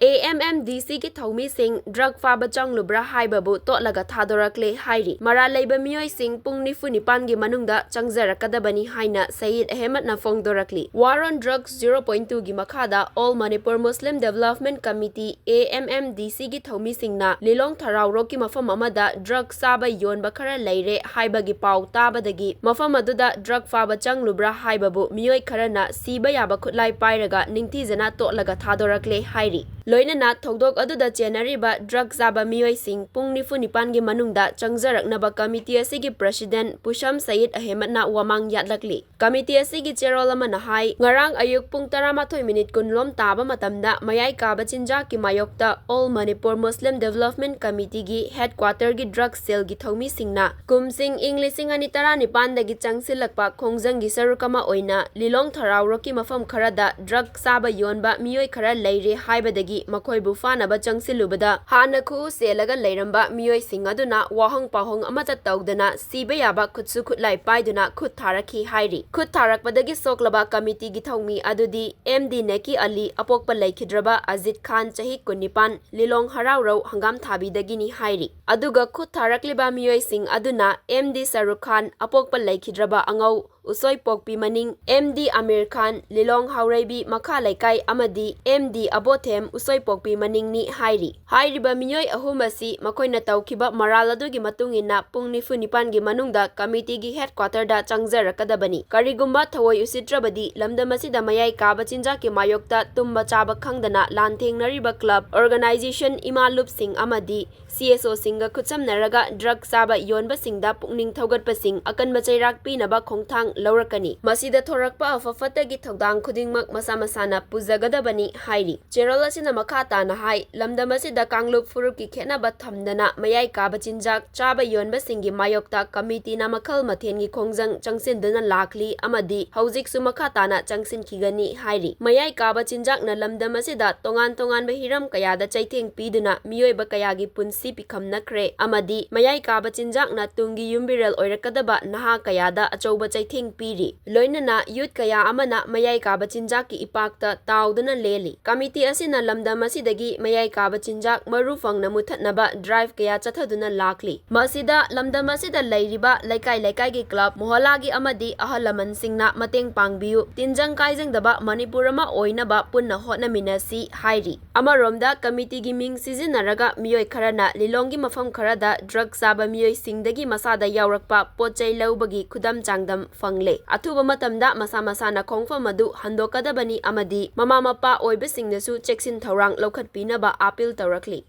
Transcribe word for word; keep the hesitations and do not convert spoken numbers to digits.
A M M D ꯁꯤꯒꯤ ꯊꯧꯃꯤꯁꯤꯡ drug ꯐꯥꯕ ꯆꯪꯂꯨꯕ꯭ꯔꯥ ꯍꯥꯏꯕꯕꯨ ꯇꯣꯠꯂꯒ ꯊꯥꯗꯣꯔꯛꯂꯦ ꯍꯥꯏꯔꯤ꯫ ꯃꯔꯥꯜ ꯂꯩꯕ ꯃꯤꯑꯣꯏꯁꯤꯡ ꯄꯨꯡ ꯅꯤꯐꯨ ꯅꯤꯄꯥꯟꯒꯤ ꯃꯅꯨꯡꯗ ꯆꯪꯖꯔꯛꯀꯗꯕꯅꯤ ꯍꯥꯏꯅ Sayed ꯑꯍꯃꯗꯅ ꯐꯣꯡꯗꯣꯔꯛꯂꯤ꯫ War on Drugs zero point twoꯒꯤ ꯃꯈꯥꯗ All Manipur Muslim Development Committee, A M M D Cꯒꯤ ꯊꯧꯃꯤꯁꯤꯡꯅ ꯂꯤꯂꯣꯡ ꯊꯔꯥꯎꯔꯣꯛꯀꯤ ꯃꯐꯝ ꯑꯃꯗ ꯗ꯭ꯔꯒ ꯆꯥꯕ ꯌꯣꯟꯕ ꯈꯔ ꯂꯩꯔꯦ ꯍꯥꯏꯕꯒꯤ ꯄꯥꯎ ꯇꯥꯕꯗꯒꯤ ꯃꯐꯝ ꯑꯗꯨꯗ ꯗ꯭ꯔꯒ ꯐꯥꯕ ꯆꯪꯂꯨꯕ꯭ꯔꯥ ꯍꯥꯏꯕꯕꯨ ꯃꯤꯑꯣꯏ ꯈꯔꯅ ꯁꯤꯕ ꯌꯥꯕ ꯈꯨꯠꯂꯥꯏ ꯄꯥꯏꯔꯒ ꯅꯤꯡꯊꯤꯖꯅ ꯇꯣꯠꯂꯒ ꯊꯥꯗꯣꯔꯛꯂꯦ ꯍꯥꯏꯔꯤ꯫ ꯂꯣꯏꯅꯅ ꯊꯧꯗꯣꯛ ꯑꯗꯨꯗ ꯆꯦꯟꯅꯔꯤꯕ ꯗ꯭ꯔꯒ ꯆꯥꯕ ꯃꯤꯑꯣꯏꯁꯤꯡ ꯄꯨꯡ ꯅꯤꯐꯨ ꯅꯤꯄꯥꯟꯒꯤ ꯃꯅꯨꯡꯗ ꯆꯪꯖꯔꯛꯅꯕ ꯀꯃꯤꯇꯤ ꯑꯁꯤꯒꯤ ꯄ꯭ꯔꯁꯤꯗꯦꯟꯠ ꯄꯨꯁꯝ ꯁꯌꯤꯗ ꯑꯍꯃꯗꯅ ꯋꯥꯃꯥꯡ ꯌꯥꯠꯂꯛꯂꯤ꯫ ꯀꯃꯤꯇꯤ ꯑꯁꯤꯒꯤ ꯆꯦꯔꯣꯜ ꯑꯃꯅ ꯍꯥꯏ, ꯉꯔꯥꯡ ꯑꯌꯨꯛ ꯄꯨꯡ ꯇꯔꯥꯃꯥꯊꯣꯏ ꯃꯤꯅꯤꯠ ꯀꯨꯟ ꯂꯣꯝ ꯇꯥꯕ ꯃꯇꯝꯗ ꯃꯌꯥꯏ ꯀꯥꯕ ꯆꯤꯟꯖꯥꯛꯀꯤ ꯃꯥꯌꯣꯛꯇ All Manipur Muslim Development Committeeꯒꯤ headquarterꯒꯤ ꯗ꯭ꯔꯒ cellꯒꯤ ꯊꯧꯃꯤꯁꯤꯡꯅ ꯀꯨꯝꯁꯤꯡ ꯏꯪ ꯂꯤꯁꯤꯡ ꯑꯅꯤ ꯇꯔꯥꯅꯤꯄꯥꯟꯗꯒꯤ ꯆꯪꯁꯤꯜꯂꯛꯄ ꯈꯣꯡꯖꯪꯒꯤ ꯁꯔꯨꯛ ꯑꯃ ꯑꯣꯏꯅ ꯂꯤꯂꯣꯡ ꯊꯔꯥꯎꯔꯣꯛꯀꯤ ꯃꯐꯝ ꯈꯔꯗ ꯗ꯭ꯔꯒ ꯆꯥꯕ ꯌꯣꯟꯕ ꯃꯤꯑꯣꯏ ꯈꯔ ꯂꯩꯔꯦ ꯍꯥꯏꯕꯗꯒꯤ ꯃꯈꯣꯏꯕꯨ ꯐꯥꯅꯕ ꯆꯪꯁꯤꯜꯂꯨꯕꯗ ꯍꯥꯟꯅ ꯈꯨꯎ ꯆꯦꯜꯂꯒ ꯂꯩꯔꯝꯕ ꯃꯤꯑꯣꯏꯁꯤꯡ ꯑꯗꯨꯅ ꯋꯥꯍꯪ ꯄꯥꯎꯍꯪ ꯑꯃꯠꯇ ꯇꯧꯗꯅ ꯁꯤꯕ ꯌꯥꯕ ꯈꯨꯠꯁꯨ ꯈꯨꯠꯂꯥꯏ ꯄꯥꯏꯗꯨꯅ ꯈꯨꯠ ꯊꯥꯔꯛꯈꯤ ꯍꯥꯏꯔꯤ꯫ ꯈꯨꯠ ꯊꯥꯔꯛꯄꯗꯒꯤ ꯁꯣꯛꯂꯕ ꯀꯃꯤꯇꯤꯒꯤ ꯊꯧꯃꯤ ꯑꯗꯨꯗꯤ ꯑꯦꯝ ꯗꯤ ꯅꯦꯀꯤ ꯑꯂꯤ, ꯑꯄꯣꯛꯄ ꯂꯩꯈꯤꯗ꯭ꯔꯕ ꯑꯖꯤꯠ ꯈꯥꯟ, ꯆꯍꯤ ꯀꯨꯟꯅꯤꯄꯥꯟ, ꯂꯤꯂꯣꯡ ꯍꯔꯥꯎꯔꯧ ꯍꯪꯒꯥꯝ ꯊꯥꯕꯤꯗꯒꯤꯅꯤ ꯍꯥꯏꯔꯤ꯫ ꯑꯗꯨꯒ ꯈꯨꯠ ꯊꯥꯔꯛꯂꯤꯕ ꯃꯤꯑꯣꯏꯁꯤꯡ ꯑꯗꯨꯅ ꯑꯦꯝ ꯗꯤ ꯁꯔꯨꯈ ꯈꯥꯟ, ꯑꯄꯣꯛꯄ ꯂꯩꯈꯤꯗ꯭ꯔꯕ ꯑꯉꯧ, ꯎꯁꯣꯏꯄꯣꯛꯄꯤ ꯃꯅꯤꯡ, ꯑꯦꯝ ꯗꯤ ꯑꯃꯤꯔ ꯈꯥꯟ, ꯂꯤꯂꯣꯡ ꯍꯥꯎꯔꯩꯕꯤ ꯃꯈꯥ ꯂꯩꯀꯥꯏ, ꯑꯃꯗꯤ ꯑꯦꯝ ꯗꯤ ꯑꯕꯣꯊꯦꯝ, ꯎꯁꯣꯏꯄꯣꯛꯄꯤ ꯃꯅꯤꯡꯅꯤ ꯍꯥꯏꯔꯤ꯫ ꯍꯥꯏꯔꯤꯕ ꯃꯤꯑꯣꯏ ꯑꯍꯨꯝ ꯑꯁꯤ ꯃꯈꯣꯏꯅ ꯇꯧꯈꯤꯕ ꯃꯔꯥꯜ ꯑꯗꯨꯒꯤ ꯃꯇꯨꯡ ꯏꯟꯅ ꯄꯨꯡ ꯅꯤꯐꯨ ꯅꯤꯄꯥꯟꯒꯤ ꯃꯅꯨꯡꯗ ꯀꯃꯤꯇꯤꯒꯤ headquarterꯗ ꯆꯪꯖꯔꯛꯀꯗꯕꯅꯤ꯫ ꯀꯔꯤꯒꯨꯝꯕ ꯊꯑꯣꯏ ꯎꯁꯤꯠꯇ꯭ꯔꯕꯗꯤ ꯂꯝꯗꯝ ꯑꯁꯤꯗ ꯃꯌꯥꯏ ꯀꯥꯕ ꯆꯤꯟꯖꯥꯛꯀꯤ ꯃꯥꯌꯣꯛꯇ ꯇꯨꯝꯕ ꯆꯥꯕ ꯈꯪꯗꯅ ꯂꯥꯟꯊꯦꯡꯅꯔꯤꯕ club, organisation, ꯏꯃꯥ ꯂꯨꯞꯁꯤꯡ ꯑꯃꯗꯤ C S Oꯁꯤꯡꯒ ꯈꯨꯠꯁꯝꯅꯔꯒ ꯗ꯭ꯔꯒ ꯆꯥꯕ ꯌꯣꯟꯕꯁꯤꯡꯗ ꯄꯨꯛꯅꯤꯡ ꯊꯧꯒꯠꯄꯁꯤꯡ ꯑꯀꯟꯕ ꯆꯩꯔꯥꯛ ꯄꯤꯅꯕ ꯈꯣꯡꯊꯥꯡ ꯂꯧꯔꯛꯀꯅꯤ꯫ ꯃꯁꯤꯗ ꯊꯣꯔꯛꯄ ꯑꯐ ꯐꯠꯇꯒꯤ ꯊꯧꯗꯥꯡ ꯈꯨꯗꯤꯡꯃꯛ ꯃꯁꯥ ꯃꯁꯥꯅ ꯄꯨꯖꯒꯗꯕꯅꯤ ꯍꯥꯏꯔꯤ꯫ ꯆꯦꯔꯣꯜ ꯑꯁꯤꯅ ꯃꯈꯥ ꯇꯥꯅ ꯍꯥꯏ, ꯂꯝꯗꯝ ꯑꯁꯤꯗ ꯀꯥꯡꯂꯨꯞ ꯐꯨꯔꯨꯞꯀꯤ ꯈꯦꯠꯅꯕ ꯊꯝꯗꯅ ꯃꯌꯥꯏ ꯀꯥꯕ ꯆꯤꯟꯖꯥꯛ ꯆꯥꯕ ꯌꯣꯟꯕꯁꯤꯡꯒꯤ ꯃꯥꯌꯣꯛꯇ ꯀꯃꯤꯇꯤꯅ ꯃꯈꯜ ꯃꯊꯦꯜꯒꯤ ꯈꯣꯡꯖꯪ ꯆꯪꯁꯤꯟꯗꯨꯅ ꯂꯥꯛꯂꯤ ꯑꯃꯗꯤ ꯍꯧꯖꯤꯛꯁꯨ ꯃꯈꯥ ꯇꯥꯅ ꯆꯪꯁꯤꯟꯈꯤꯒꯅꯤ ꯍꯥꯏꯔꯤ꯫ ꯃꯌꯥꯏ ꯀꯥꯕ ꯆꯤꯟꯖꯥꯛꯅ ꯂꯝꯗꯝ ꯑꯁꯤꯗ ꯇꯣꯉꯥꯟ ꯇꯣꯉꯥꯟꯕ ꯍꯤꯔꯝ ꯀꯌꯥꯗ ꯆꯩꯊꯦꯡ ꯄꯤꯗꯨꯅ ꯃꯤꯑꯣꯏꯕ ꯀꯌꯥꯒꯤ ꯄꯨꯟꯁꯤ ꯄꯤꯈꯝꯅꯈ꯭ꯔꯦ ꯑꯃꯗꯤ ꯃꯌꯥꯏ ꯀꯥꯕ ꯆꯤꯟꯖꯥꯛꯅ ꯇꯨꯡꯒꯤ ꯌꯨꯝꯕꯤꯔꯦꯜ ꯑꯣꯏꯔꯛꯀꯗꯕ ꯅꯍꯥ ꯀꯌꯥꯗ ꯑꯆꯧꯕ ꯆꯩꯊꯦꯡ ꯄꯤꯔꯤ꯫ ꯂꯣꯏꯅꯅ youth ꯀꯌꯥ ꯑꯃꯅ ꯃꯌꯥꯏ ꯀꯥꯕ ꯆꯤꯟꯖꯥꯛꯀꯤ ꯏꯄꯥꯛꯇ ꯇꯥꯎꯗꯨꯅ ꯂꯦꯜꯂꯤ꯫ ꯀꯃꯤꯇꯤ ꯑꯁꯤꯅ ꯂꯝꯗꯝ ꯑꯁꯤꯗꯒꯤ ꯃꯌꯥꯏ ꯀꯥꯕ ꯆꯤꯟꯖꯥꯛ ꯃꯔꯨ ꯐꯪꯅ ꯃꯨꯊꯠꯅꯕ drive ꯀꯌꯥ ꯆꯠꯊꯗꯨꯅ ꯂꯥꯛꯂꯤ꯫ ꯃꯁꯤꯗ ꯂꯝꯗꯝ ꯑꯁꯤꯗ ꯂꯩꯔꯤꯕ ꯂꯩꯀꯥꯏ ꯂꯩꯀꯥꯏꯒꯤ club, ꯃꯣꯍꯜꯂꯥꯒꯤ ꯑꯃꯗꯤ ꯑꯍꯜ ꯂꯃꯟꯁꯤꯡꯅ ꯃꯇꯦꯡ ꯄꯥꯡꯕꯤꯌꯨ, ꯇꯤꯟꯖꯪ ꯀꯥꯏꯖꯪꯗꯕ ꯃꯅꯤꯄꯨꯔ ꯑꯃ ꯑꯣꯏꯅꯕ ꯄꯨꯟꯅ ꯍꯣꯠꯅꯃꯤꯟꯅꯁꯤ ꯍꯥꯏꯔꯤ꯫ ꯑꯃꯔꯣꯝꯗ, ꯀꯃꯤꯇꯤꯒꯤ ꯃꯤꯡ ꯁꯤꯖꯤꯟꯅꯔꯒ ꯃꯤꯑꯣꯏ ꯈꯔꯅ ꯂꯤꯂꯣꯡꯒꯤ ꯃꯐꯝ ꯈꯔꯗ drug ꯆꯥꯕ ꯃꯤꯑꯣꯏꯁꯤꯡꯗꯒꯤ ꯃꯁꯥꯗ ꯌꯥꯎꯔꯛꯄ ꯄꯣꯠ ꯆꯩ ꯂꯧꯕꯒꯤ ꯈꯨꯗꯝ ꯆꯥꯡꯗꯝ ꯐꯪꯂꯦ꯫ ꯑꯊꯨꯕ ꯃꯇꯝꯗ ꯃꯁꯥ ꯃꯁꯥꯅ ꯈꯣꯡꯐꯝ ꯑꯗꯨ ꯍꯟꯗꯣꯛꯀꯗꯕꯅꯤ ꯑꯃꯗꯤ ꯃꯃꯥ ꯃꯄꯥ ꯑꯣꯏꯕꯁꯤꯡꯅꯁꯨ ꯆꯦꯛꯁꯤꯟ ꯊꯧꯔꯥꯡ ꯂꯧꯈꯠꯄꯤꯅꯕ appeal ꯇꯧꯔꯛꯂꯤ꯫